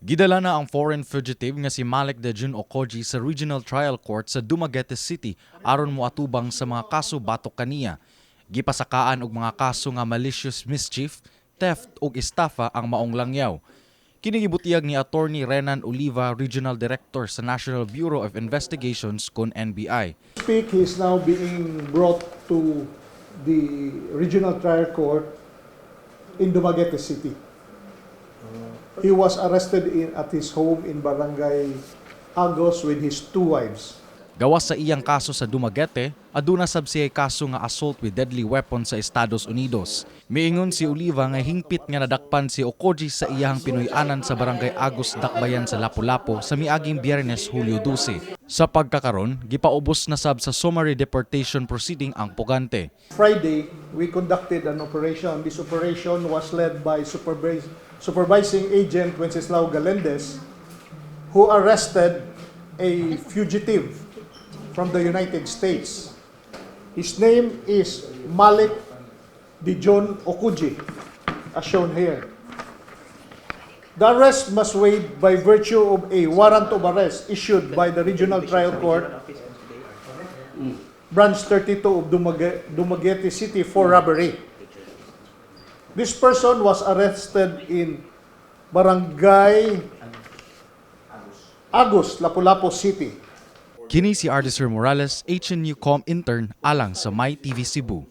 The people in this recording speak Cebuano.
Gidala na ang foreign fugitive nga si Malik Dejun Okoji sa Regional Trial Court sa Dumaguete City aron moatubang sa mga kaso batok kaniya. Gipasakaan og mga kaso nga malicious mischief, theft ug estafa ang maong langyaw. Kini gibutiyag ni Attorney Renan Oliva, Regional Director sa National Bureau of Investigations kon NBI. Speak, he is now being brought to the Regional Trial Court in Dumaguete City. He was arrested at his home in Barangay Agos with his two wives. Gawas sa iyang kaso sa Dumaguete, aduna sab siya kaso nga assault with deadly weapon sa Estados Unidos. Miingon si Oliva nga hingpit nga nadakpan si Okoji sa iyang Pinoy-anan sa Barangay Agos, Dakbayan sa Lapu-Lapu sa miaging Biyernes, Hulyo 12. Sa pagkakaron, gipaubos na sab sa summary deportation proceeding ang pugante. Friday, we conducted an operation. This operation was led by supervising agent Wenceslao Galendez, who arrested a fugitive from the United States. His name is Malik Dijon Okuji, as shown here. The arrest was made by virtue of a warrant of arrest issued by the Regional Trial Court, Branch 32 of Dumaguete City for robbery. This person was arrested in Barangay Agos, Lapu-Lapu City. Kini si Ardiser Morales, HNU.com intern alang sa My TV Cebu.